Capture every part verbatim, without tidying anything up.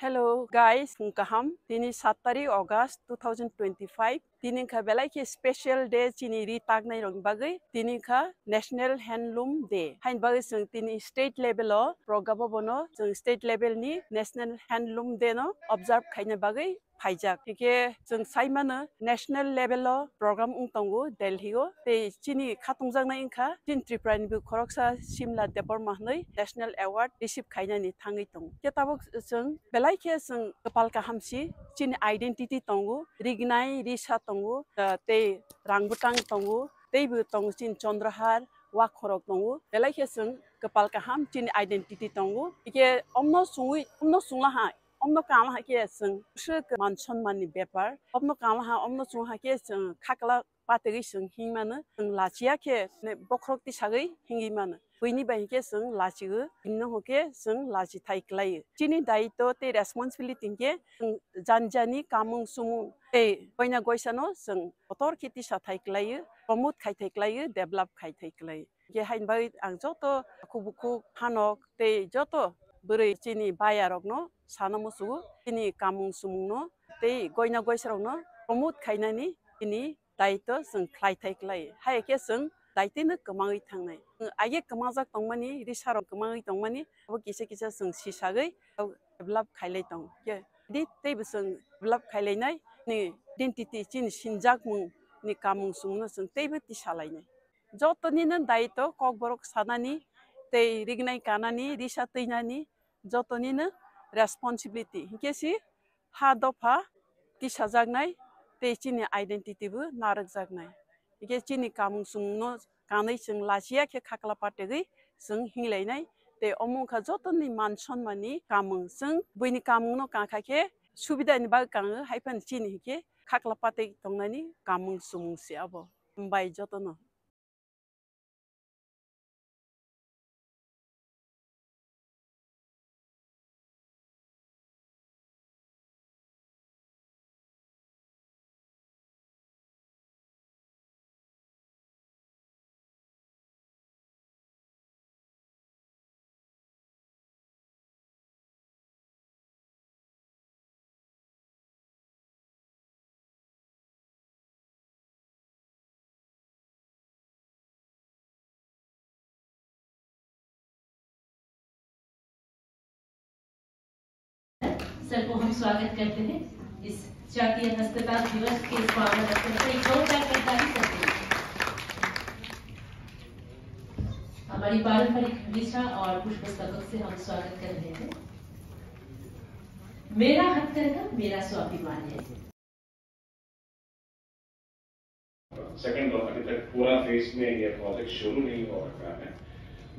Hello guys, phung kaham. Tini sat tarik August two thousand twenty-five. Tini kha belai khe special day chini ri taknai rok bagwi. Tini kha National Handloom Day. Hain bagwi chwng tini state level o Proga Bhavan o chwng state level ni National Handloom Day no observe khaina bagwi phaijak. Hingkhe chwng sai mano national level o program wng tongo Delhi o. Tei chini khatungjaknai wngkha chini Tripura ni bo khoroksa Simla Debbarma hwnwi national award receive khainani thangwi tongo. Khe tabuk chwng belai khe chwng kwpal kaham si chini identity tongo, rignai risa tongo, ah, tei rang bwtang tongo, tei bo tongo chini Chandrahar, wakhorok tongo. Belai khe chwng kwpal kaham chini identity tongo. Hingkhe omno chwngwi, omno chwnglaha, omno kanglaha khe chwng swk man sonman ni bepar. Omno kanglaha, omno chwngha khe chwng khakla patagwi chwng himano, chwng lachiya khe ne bokhorok tisagwi hingwi mano. Buini bai khe chwng lachigo, bini no khe chwng lachi thai klai. Chini daitw tei responsibility hingkhe chwng jani jani kamung sumung tei goina goisa no chwng kotor khe tisa thai klai, promote khai thai klai, develop khai thai klai. Hingkhe hain bagwi ang joto khuk bukhuk hanok tei joto bwrwi chini bayarokno sana muchungo, chini kamung sumungno tei goina goisarokno promote khainani chini daitw chwng khlai thai klai. Hai khe chwng daitwino kwmangwi thangnai. Chwng age kwmajak tongmani, risarok kwmangwi tongmani, abo kisa kisa chwng sisagwi develop khailai tongo. Khe di teibo chwng develop khailainai, ni identity chini sinjakmung ni kamung sumungno chwng teibo tisalainai. Jotonino daitw kokborok sanani, tei rignai kanani, risa twinani, jotonino responsibility. Hingkhe si ha dopha tisajaknai tei chini identity bo narwkjaknai. Hingkhe chini kamung sumungno kanwi chwng lachiya khe khakla pategwi chwng hinglainai. Tei omo wngkha jotoni man sonmani kamung. Chwng buini kamungno kankha khe subidani bagwi kango, haiphano chini hinkhe khakla patwi tongnani kamung sumung se abo. Hambai jotono. Sir को हम स्वागत करते हैं इस जातीय हस्ततांत दिवस के पावन अवसर पर एक जोरदार ताली करते हैं। हमारी पारंपरिक ऋचा और पुष्प स्तबक से हम स्वागत कर रहे हैं। मेरा हथकरघा मेरा स्वाभिमान है। सेकंड राउंड अभी तक पूरा फेज में ये प्रोजेक्ट शुरू नहीं हो रखा है,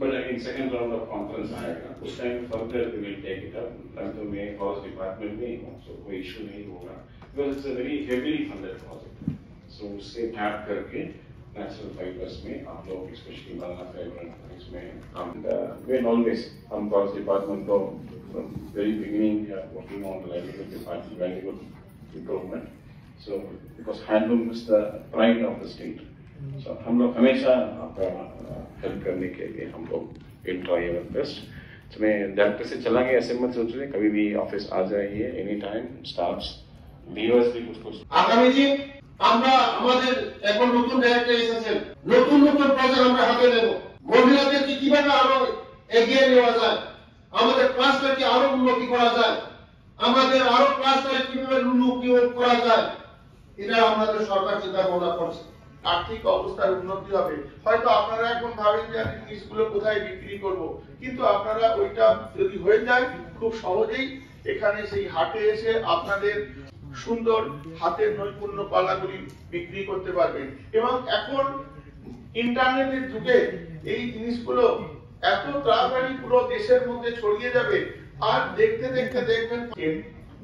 but again second round of conference आएगा, उस time further we will take it up. अभी तो मैं फॉरेस्ट डिपार्टमेंट में ही हूँ, सो कोई इशू नहीं होगा, because it's a very heavily funded project. So उससे टैप करके नेचुरल फाइबर्स में आप लोग, स्पेशली बांग्ला फाइबर, इसमें हम, वे ऑलवेज, हम फॉरेस्ट डिपार्टमेंट तो very beginning working on livelihood department, livelihood improvement. So because handloom is the pride of the state. So हम लोग हमेशा आपका हेल्प करने के लिए हम लोग विल ट्राई आवर बेस्ट। तो मैं डायरेक्टर से चला गया, ऐसे मत सोचिए, कभी भी ऑफिस आ जाइए, एनी टाइम। स्टाफ्स, व्यूअर्स भी कुछ कुछ। আগামী দিন আমরা আমাদের এখন নতুন ডাইরেক্টর এসেছেন, নতুন নতুন প্রজেক্ট আমরা হাতে নেব। মহিলাদেরকে কিভাবে আরো এগিয়ে নেওয়া যায়, আমাদের ক্লাস্টারকে আরো উন্নতি করা যায়, আমাদের আরো ক্লাস্টারে কিভাবে লুলু নিয়োগ করা যায়, এটা আমাদের সরকার চিন্তা ভাবনা করছে। আর্থিক অবস্থার উন্নতি হবে। হয়তো আপনারা এখন ভাবেন যে আমি জিনিসগুলো কোথায় বিক্রি করব, কিন্তু আপনারা ওইটা যদি হয়ে যায়, খুব সহজেই এখানে সেই হাটে এসে আপনাদের সুন্দর হাতের নৈপুণ্য কলাগুলি বিক্রি করতে পারবেন। এবং এখন ইন্টারনেটের যুগে এই জিনিসগুলো এত তাড়াতাড়ি পুরো দেশের মধ্যে ছড়িয়ে যাবে, আর দেখতে দেখতে দেখবেন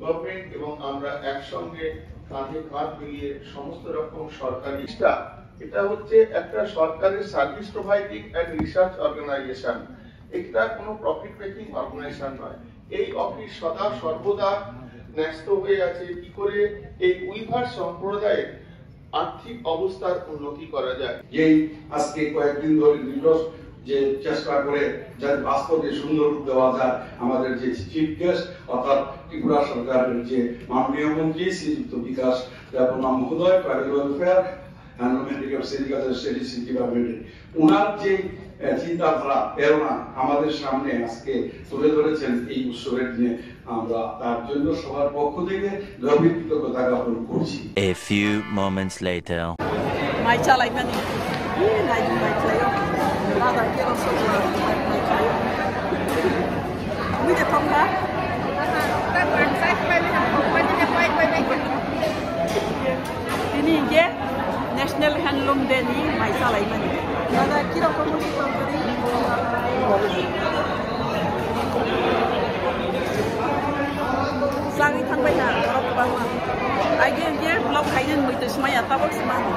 গভর্নমেন্ট এবং আমরা একসঙ্গে কাঁধে কাঁধ মিলিয়ে সমস্ত রকম সরকারি, এটা হচ্ছে একটা সরকারের service providing and research organisation, এটা কোনো প্রফিট মেকিং অর্গানাইজেশন নয়। এই অফিস সদা সর্বদা ন্যস্ত হয়ে আছে কি করে এই উইভার সম্প্রদায়ের আর্থিক অবস্থার উন্নতি করা যায়। এই আজকে কয়েকদিন ধরে দীর্ঘ যে চেষ্টা করে যাতে বাস্তবে সুন্দর রূপ দেওয়া যায়। আমাদের যে চিফ গেস্ট অর্থাৎ ত্রিপুরা সরকারের যে মাননীয় মন্ত্রী শ্রীযুক্ত বিকাশ দেববর্মা মহোদয়, tribal welfare, handloom, handicraft, sericulture studies ডিপার্টমেন্টের, ওনার যে, আহ, চিন্তাধারা, প্রেরণা আমাদের সামনে আজকে তুলে ধরেছেন এই উৎসবের দিনে, আমরা তার জন্য সবার পক্ষ থেকে গভীর কৃতজ্ঞতা জ্ঞাপন করছি। A few moments later. Mai chalai mani. Ih, nai, nai chalai. Rada kero so, mai chalai. Mui de thong ha? Tini hingke National Handloom Day ni mai chalai mani. Dada, kirokom wngkha tongmani? Chagwi thangbai na, borok kwbangma. Aige hingke vlog khainani muitu swmaiya, tabok swmani.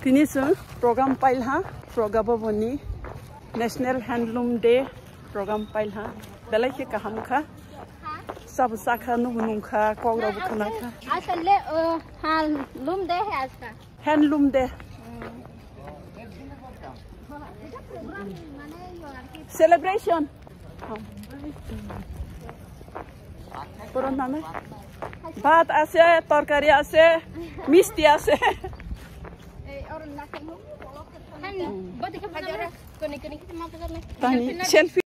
Tini chwng program pailha, Proga Bhavan ni National Handloom Day program pailha. Belai khe kaham kha. Sabo sakha, nugo nungkha, kok rok bo khna kha. Asal le, uh, handloom day hai aaj ka. Handloom day. Celebration. Puro nana. ভাত আছে, তরকারি আছে, মিষ্টি আছে। Tani selfie.